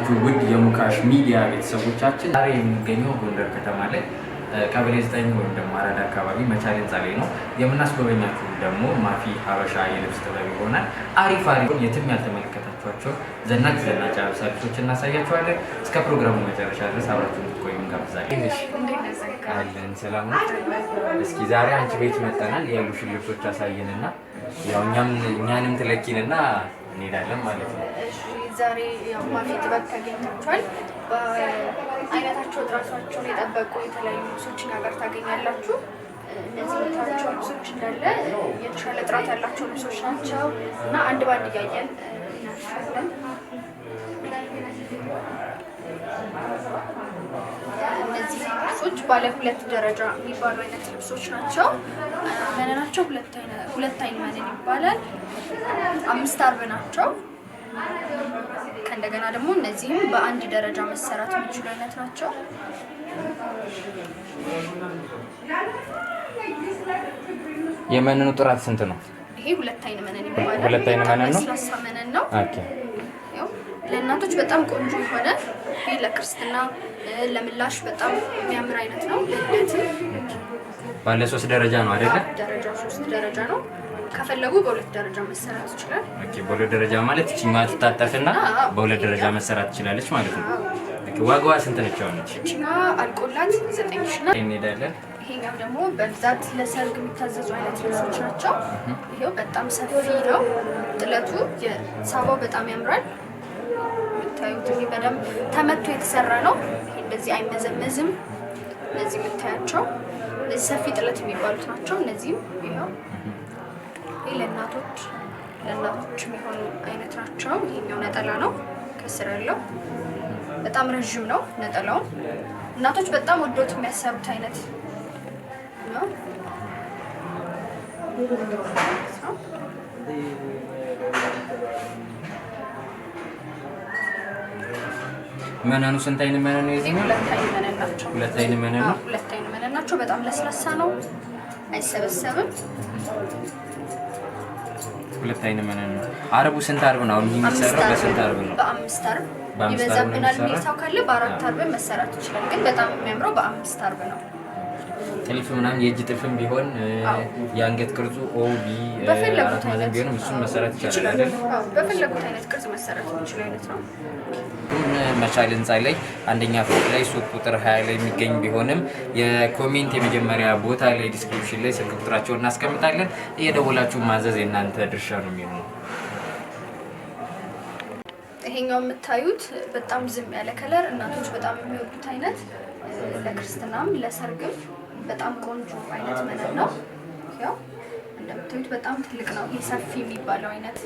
የተወደዳችሁ ውድ የሙካሽ ሚዲያ ቤተሰቦቻችን፣ ዛሬ የምንገኘው ጎንደር ከተማ ላይ ቀበሌ 9 ወይም ደግሞ አራዳ አካባቢ መቻል ህንፃ ላይ ነው። የምናስጎበኛችሁ ደግሞ ማፊ ሀበሻ የልብስ ጥበብ ይሆናል። አሪፍ አሪፍ የትም ያልተመለከታችኋቸው ዘናጭ ዘናጭ ሀበሻ ልብሶች እናሳያችኋለን። እስከ ፕሮግራሙ መጨረሻ ድረስ አብራችሁ እንድትቆዩ እንጋብዛለን። አለን፣ ሰላም ነው። እስኪ ዛሬ አንቺ ቤት መጥተናል። ያሉሽን ልብሶች አሳየንና ያው እኛም እኛንም ትለኪንና እንሄዳለን ማለት ነው። እሺ፣ ዛሬ ያው ማፊ ጥበብ ተገኝታችኋል። በአይነታቸው ጥራታቸውን የጠበቁ የተለያዩ ልብሶች እኛ ጋር ታገኛላችሁ። እነዚህ የምታዩቸው ልብሶች እንዳለ የተሻለ ጥራት ያላቸው ልብሶች ናቸው እና አንድ ባንድ እያየን እናልፋለን። እነዚህ ልብሶች ባለ ሁለት ደረጃ የሚባሉ አይነት ልብሶች ናቸው። መነናቸው ሁለት አይን መነን ይባላል። አምስት አርብ ናቸው። ከእንደገና ደግሞ እነዚህም በአንድ ደረጃ መሰራት የሚችሉ አይነት ናቸው። የመነኑ ጥራት ስንት ነው? ይሄ ሁለት አይን መነን ይባላል። ሁለት አይን መነን ነው። ለስላሳ መነን ነው። Okay። ያው ለእናቶች በጣም ቆንጆ የሆነ፣ ይሄ ለክርስትና ለምላሽ በጣም የሚያምር አይነት ነው። ለልደትም። ባለ ሶስት ደረጃ ነው አይደለ? ደረጃ ሶስት ደረጃ ነው። ከፈለጉ በሁለት ደረጃ መሰራት ይችላል። Okay። በሁለት ደረጃ ማለት እቺኛዋ ትታጠፍና በሁለት ደረጃ መሰራት ትችላለች ማለት ነው። Okay። ዋጋዋ ስንት ነች አሁን? እቺ እችኛዋ አልቆላት 9,000 ናት። እንሄዳለን። ይሄኛው ደግሞ በብዛት ለሰርግ የሚታዘዙ አይነት ልብሶች ናቸው። ይሄው በጣም ሰፊ ነው ጥለቱ፣ የሳባው በጣም ያምራል። የምታዩት ይሄ በደንብ ተመቶ የተሰራ ነው። ይሄ እንደዚህ አይመዘመዝም። እነዚህ የምታያቸው እነዚህ ሰፊ ጥለት የሚባሉት ናቸው። እነዚህም ይኸው ይሄ ለእናቶች የሚሆኑ አይነት ናቸው። ይሄኛው ነጠላ ነው፣ ከስር ያለው በጣም ረዥም ነው ነጠላው። እናቶች በጣም ወዶት የሚያሰሩት አይነት ነው። መነኑ ስንት አይን መነን ነው ይሄ የዚህኛው? ሁለት አይን መነን ናቸው። ሁለት አይን መነን ነው። አዎ፣ ሁለት አይን መነን ናቸው። በጣም ለስላሳ ነው፣ አይሰበሰብም። ሁለት አይን መነን ነው። አርቡ ስንት አርብ ነው? አሁን ይሄ አምስት የሚሰራው አርብ። በስንት አርብ ነው? በአምስት አርብ። በአምስት አርብ ነው ይበዛብናል የሚል የሚሰራው? ሰው ካለ በአራት አርብ መሰራት ይችላል። ግን በጣም የሚያምረው በአምስት አርብ ነው። ጥልፍ ምናምን የእጅ ጥልፍም ቢሆን የአንገት ቅርጹ O B በፈለጉት አራት ማዕዘን አይነት ቢሆንም እሱን መሰራት ይቻላል አይደል? አዎ፣ በፈለጉት አይነት ቅርጽ መሰራት የሚችል አይነት ነው። መቻል ህንፃ ላይ አንደኛ ፎቅ ላይ ሱቅ ቁጥር 20 ላይ የሚገኝ ቢሆንም የ comment የመጀመሪያ ቦታ ላይ description ላይ ስልክ ቁጥራቸውን እናስቀምጣለን። እየደወላችሁ ማዘዝ የእናንተ ድርሻ ነው የሚሆነው። ይሄኛው የምታዩት በጣም ዝም ያለ color፣ እናቶች በጣም የሚወዱት አይነት፣ ለክርስትናም ለሰርግም በጣም ቆንጆ አይነት መነን ነው። ያው እንደምታዩት በጣም ትልቅ ነው። ይሄ ሰፊ የሚባለው አይነት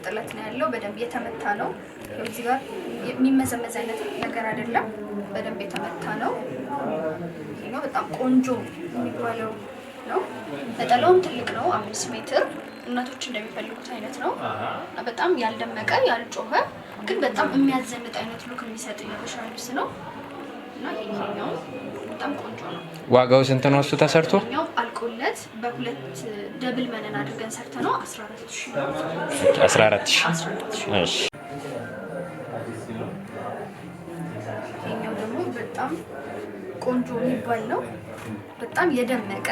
ጥለት ነው ያለው። በደንብ የተመታ ነው። ይኸው እዚህ ጋር የሚመዘመዝ አይነት ነገር አይደለም። በደንብ የተመታ ነው። ይሄኛው በጣም ቆንጆ የሚባለው ነው። ነጠላውም ትልቅ ነው፣ 5 ሜትር፣ እናቶች እንደሚፈልጉት አይነት ነው። እና በጣም ያልደመቀ ያልጮኸ ግን በጣም የሚያዘንጥ አይነት look የሚሰጥ የሀበሻ ልብስ ነው እና ይሄኛው በጣም ቆንጆ ነው። ዋጋው ስንት ነው እሱ ተሰርቶ? ይሄኛው አልቆለት በሁለት double መነን አድርገን ሰርተነው 14,000 ነው። 14 ሺህ። 14 ሺህ። እሺ። ይሄኛው ደግሞ በጣም ቆንጆ የሚባል ነው። በጣም የደመቀ፣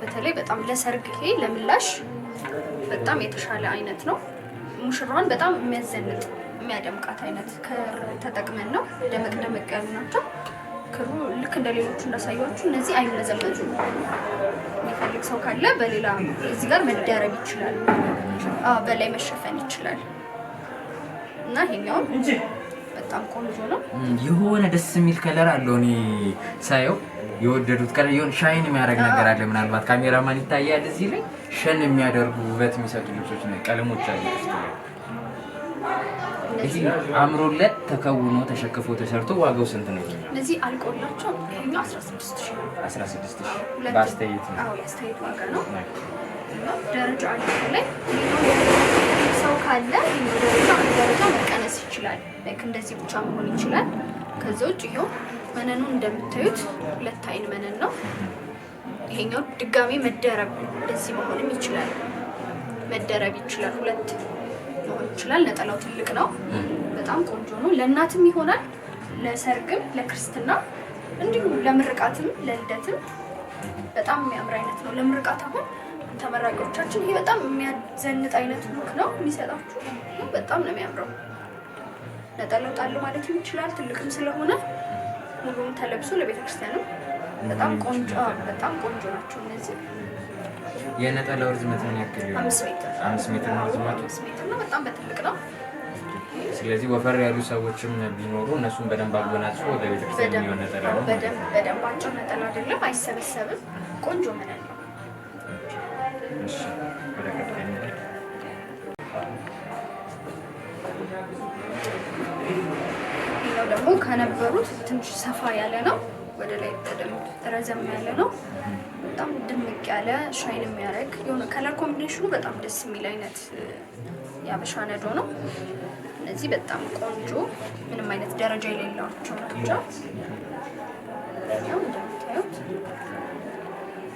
በተለይ በጣም ለሰርግ፣ ይሄ ለምላሽ በጣም የተሻለ አይነት ነው። ሙሽራዋን በጣም የሚያዘንጥ የሚያደምቃት አይነት ክር ተጠቅመን ነው። ደመቅ ደመቅ ያሉ ናቸው። ክሩ ልክ እንደ ሌሎቹ እንዳሳያችሁ እነዚህ አይመዘመዙም። የሚፈልግ ሰው ካለ በሌላ እዚህ ጋር መደረብ ይችላል። አዎ፣ በላይ መሸፈን ይችላል እና ይሄኛው በጣም ቆንጆ ነው። የሆነ ደስ የሚል color አለው። እኔ ሳየው የወደዱት color የሆነ shine የሚያደርግ ነገር አለ። ምናልባት ካሜራማን ይታያል እዚህ ላይ shine የሚያደርጉ ውበት የሚሰጡ ልብሶች ነው፣ ቀለሞች አሉ ውስጥ ላይ። ይህ አምሮለት ተከውኖ ተሸክፎ ተሰርቶ ዋጋው ስንት ነው? ይሄኛው? እነዚህ አልቆላቸው ይሄኛው 16 ሺህ ነው። 16 ሺህ። ሁለት- በአስተያየት ነው። አዎ፣ የአስተያየት ዋጋ ነው። እና ደረጃ አለ ላይ፣ ሰው ካለ ይሄኛው ደረጃ አንድ ደረጃ መቀነስ ይችላል። Like እንደዚህ ብቻ መሆን ይችላል። ከዛ ውጭ ይኸው መነኑ እንደምታዩት ሁለት አይን መነን ነው። ይሄኛው ድጋሜ መደረብ እንደዚህ መሆንም ይችላል። መደረብ ይችላል። ሁለት መሆን ይችላል። ነጠላው ትልቅ ነው። በጣም ቆንጆ ነው። ለእናትም ይሆናል፣ ለሰርግም፣ ለክርስትና እንዲሁም ለምርቃትም ለልደትም በጣም የሚያምር አይነት ነው። ለምርቃት አሁን ተመራቂዎቻችን ይሄ በጣም የሚያዘንጥ አይነት look ነው የሚሰጣችሁ። በጣም ነው የሚያምረው። ነጠላው ጣል ማለት ይችላል። ትልቅም ስለሆነ ሙሉም ተለብሶ ለቤተክርስቲያንም በጣም ቆንጆ በጣም ቆንጆ ናቸው እነዚህ። የነጠላው ርዝመት ምን ያክል ይሆናል? 5 ሜትር። 5 ሜትር ነው ርዝመቱ። 5 ሜትር ነው። በጣም በትልቅ ነው። ስለዚህ ወፈር ያሉ ሰዎችም ቢኖሩ እነሱን በደንብ አጎናጽፎ ለቤተክርስቲያን የሚሆን ነጠላ ነው ማለት በደንብ በደንብ አጭር ነጠላ አይደለም፣ አይሰበሰብም። ቆንጆ መነን ነው። ነው። እሺ፣ ወደ ቀጣይ እንሂድ። ይሄኛው ደግሞ ከነበሩት ትንሽ ሰፋ ያለ ነው። ወደ ላይ በደንብ ረዘም ያለ ነው። በጣም ድምቅ ያለ shine የሚያደርግ የሆነ color combination ኑ በጣም ደስ የሚል አይነት የአበሻ ነዶ ነው። እነዚህ በጣም ቆንጆ ምንም አይነት ደረጃ የሌላቸው ናቸው። ያው እንደምታዩት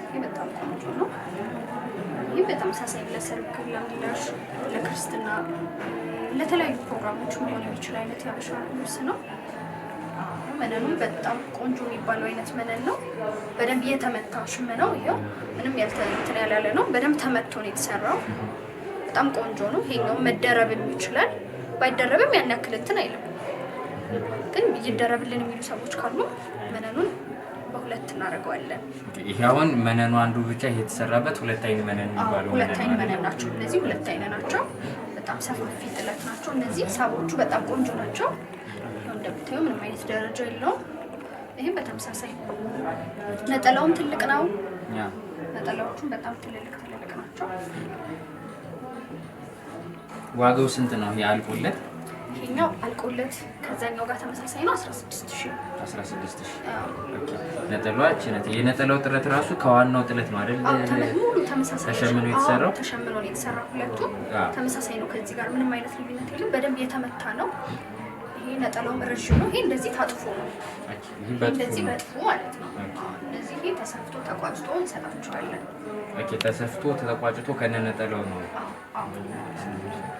ይህ በጣም ቆንጆ ነው። ይህ በተመሳሳይ ለሰርግ፣ ለምላሽ፣ ለክርስትና፣ ለተለያዩ ፕሮግራሞች መሆን የሚችል አይነት የአበሻ ልብስ ነው። መነኑም በጣም ቆንጆ የሚባለው አይነት መነን ነው። በደንብ የተመታ ሽመናው ይኸው ምንም እንትን ያላለ ነው። በደንብ ተመቶ ነው የተሰራው። በጣም ቆንጆ ነው። ይሄኛው መደረብም ይችላል። ባይደረብም ያን ያክል እንትን አይልም። ግን ይደረብልን የሚሉ ሰዎች ካሉ መነኑን በሁለት እናደርገዋለን። ይሄ አሁን መነኑ አንዱ ብቻ ይሄ የተሰራበት ሁለት አይን መነን የሚባለው ሁለት መነን አይን ነው። መነን ናቸው። እነዚህ ሁለት አይን ናቸው። በጣም ሰፋፊ ጥለት ናቸው። እነዚህ ሳቦቹ በጣም ቆንጆ ናቸው። ይኸው እንደምታዩ ምንም አይነት ደረጃ የለውም። ይህም በተመሳሳይ ነጠላውም ትልቅ ነው። ነጠላዎቹም በጣም ትልልቅ ትልልቅ ናቸው። ዋጋው ስንት ነው? ይሄ አልቆለት? ይሄኛው አልቆለት ከዛኛው ጋር ተመሳሳይ ነው፣ 16 ሺህ። 16 ሺህ። Okay። ነጠላዋ ይህች ናት። የነጠላው ጥለት ራሱ ከዋናው ጥለት ነው አይደል? አዎ፣ ሙሉ ተመሳሳይ። ተሸምኖ የተሰራው? አዎ፣ ተሸምኖ ነው የተሰራው። ሁለቱም ተመሳሳይ ነው። ከዚህ ጋር ምንም አይነት ልዩነት የለም። በደንብ የተመታ ነው። ይሄ ነጠላውም ረዥም ነው። ይሄ እንደዚህ ታጥፎ ነው። Okay፣ ይሄ በጥፎ እንደዚህ ነው። በጥፎ ማለት ነው። አዎ፣ እንደዚህ ይሄ ተሰፍቶ ተቋጭቶ እንሰጣቸዋለን። Okay፣ ተሰፍቶ ተቋጭቶ ከነነጠላው ነው። አዎ፣ አዎ።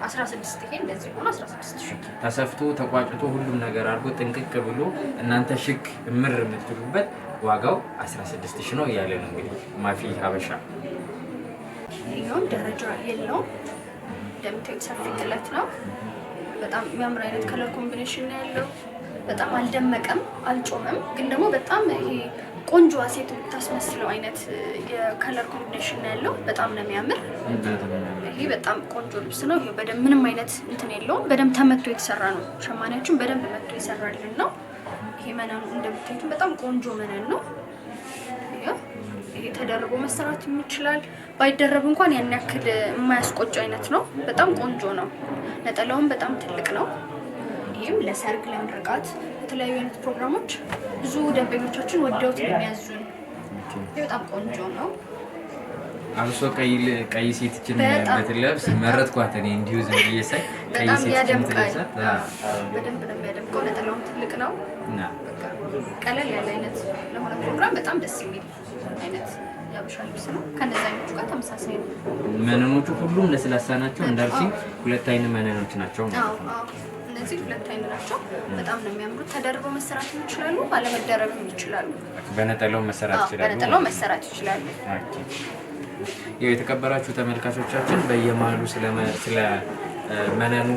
16 ይሄ እንደዚህ ሆኖ 16 ሺህ። ተሰፍቶ ተቋጭቶ ሁሉም ነገር አድርጎ ጥንቅቅ ብሎ እናንተ ሽክ ምር የምትሉበት ዋጋው 16 ሺህ ነው እያለ ነው እንግዲህ ማፊ ሀበሻ። ይሄኛውም ደረጃ የለውም። እንደምታዩት ሰፊ ጥለት ነው። በጣም የሚያምር አይነት color combination ነው ያለው። በጣም አልደመቀም፣ አልጮህም፣ ግን ደግሞ በጣም ይሄ ቆንጆዋ ሴት የምታስመስለው አይነት የ color combination ነው ያለው። በጣም ነው የሚያምር። ይሄ በጣም ቆንጆ ልብስ ነው። ይሄ በደንብ ምንም አይነት እንትን የለውም። በደንብ ተመቶ የተሰራ ነው። ሸማኔያችን በደንብ መቶ የሰራልን ነው። ይሄ መነኑ እንደምታዩት በጣም ቆንጆ መነን ነው። ይሄ ይሄ ተደርቦ መሰራት ይችላል። ባይደረብ እንኳን ያን ያክል የማያስቆጭ አይነት ነው። በጣም ቆንጆ ነው። ነጠላውም በጣም ትልቅ ነው። ይህም ለሰርግ፣ ለምርቃት፣ ለተለያዩ አይነት ፕሮግራሞች ብዙ ደንበኞቻችን ወደውት ነው የሚያዙን። ይሄ በጣም ቆንጆ ነው። አብሶ ቀይ ሴትችን በጣም ብትለብስ መረጥኳት እኔ እንዲሁ ዝም ብዬ ሳይ ቀይ በጣም ሴትችን ያደምቃል። ብትለብሳት በደንብ ነው የሚያደምቀው። ነጠላውም ትልቅ ነው። እና በቃ ቀለል ያለ አይነት ለሆነ ፕሮግራም በጣም ደስ የሚል አይነት የሀበሻ ልብስ ነው። ከነዚ አይነቱ ጋር ተመሳሳይ ነው። መነኖቹ ሁሉም ለስላሳ ናቸው እንዳልሽኝ ሁለት አይን መነኖች ናቸው አዎ ማለት ነው። አዎ፣ እነዚህ ሁለት አይን ናቸው። በጣም ነው የሚያምሩት። ተደርበው መሰራት ይችላሉ፣ አለመደረብም ይችላሉ። በነጠላው መሰራት አዎ፣ ይችላሉ። በነጠላው መሰራት ይችላሉ። Okay። ያው የተከበራችሁ ተመልካቾቻችን በየመሀሉ ስለ መነኑ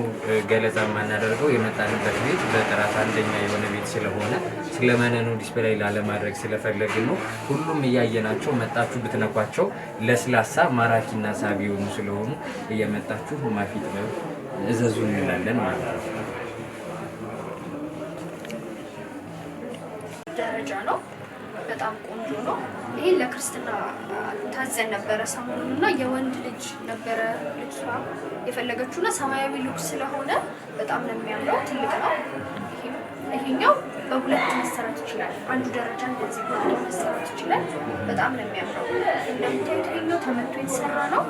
ገለጻ የማናደርገው የመጣንበት ቤት በጥራት አንደኛ የሆነ ቤት ስለሆነ ስለ መነኑ display ላለማድረግ ስለፈለግን ነው። ሁሉም እያየናቸው መጣችሁ ብትነኳቸው ለስላሳ ማራኪና ሳቢ የሆኑ ስለሆኑ እየመጣችሁ ማፊ ጥበብ እዘዙ እንላለን ማለት ነው። ደረጃ ነው። በጣም ቆንጆ ነው። ይሄን ለክርስትና ታዘን ነበረ ሰሞኑን እና የወንድ ልጅ ነበረ ልብሷ የፈለገችው እና ሰማያዊ look ስለሆነ በጣም ነው የሚያምረው። ትልቅ ነው። ይሄኛው በሁለት መሰራት ይችላል። አንዱ ደረጃ እንደዚህ በሁለት መሰራት ይችላል። በጣም ነው የሚያምረው። እንደምታዩት ይሄኛው ተመቶ የተሰራ ነው።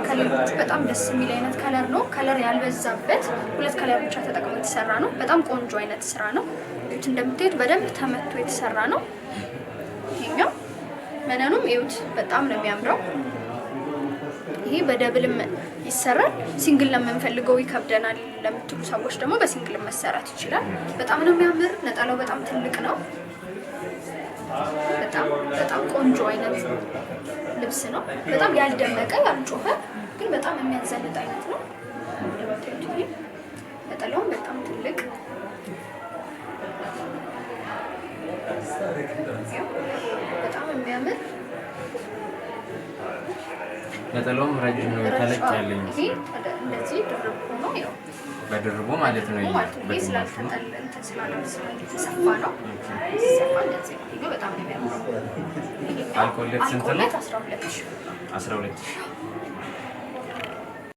ከሌሎቹ በጣም ደስ የሚል አይነት color ነው። Color ያልበዛበት ሁለት color ብቻ ተጠቅሞ የተሰራ ነው። በጣም ቆንጆ አይነት ስራ ነው። እዩት፣ እንደምታዩት በደንብ ተመቶ የተሰራ ነው። ይሄኛው መነኑም እዩት፣ በጣም ነው የሚያምረው። ይሄ በ double ም ይሰራል። Single ለምንፈልገው ይከብደናል ለምትሉ ሰዎች ደግሞ በ single መሰራት ይችላል። በጣም ነው የሚያምር። ነጠላው በጣም ትልቅ ነው። በጣም በጣም ቆንጆ አይነት ልብስ ነው። በጣም ያልደመቀ ያልጮኸ ግን በጣም የሚያዘንጥ አይነት ነው። እንደምታዩት ይሄ ነጠላውም በጣም ትልቅ፣ በጣም የሚያምር። ነጠላውም ረጅም ነው፣ ተለቅ ያለ ይሄ እንደዚህ ድርብ ሆኖ ያው በድርቡ ማለት ነው። ይሄ ማለት ነው። ይሄ በግማሹ ስላልተጠል እንትን ስላለ ስላልተሰፋ ነው። ሲሰፋ እንደዚህ ነው። ይሄ በጣም ነው የሚያምረው። ይሄኛው አልቆለት ስንት ነው? አልቆለት 12,000 ብር ነው። 12,000።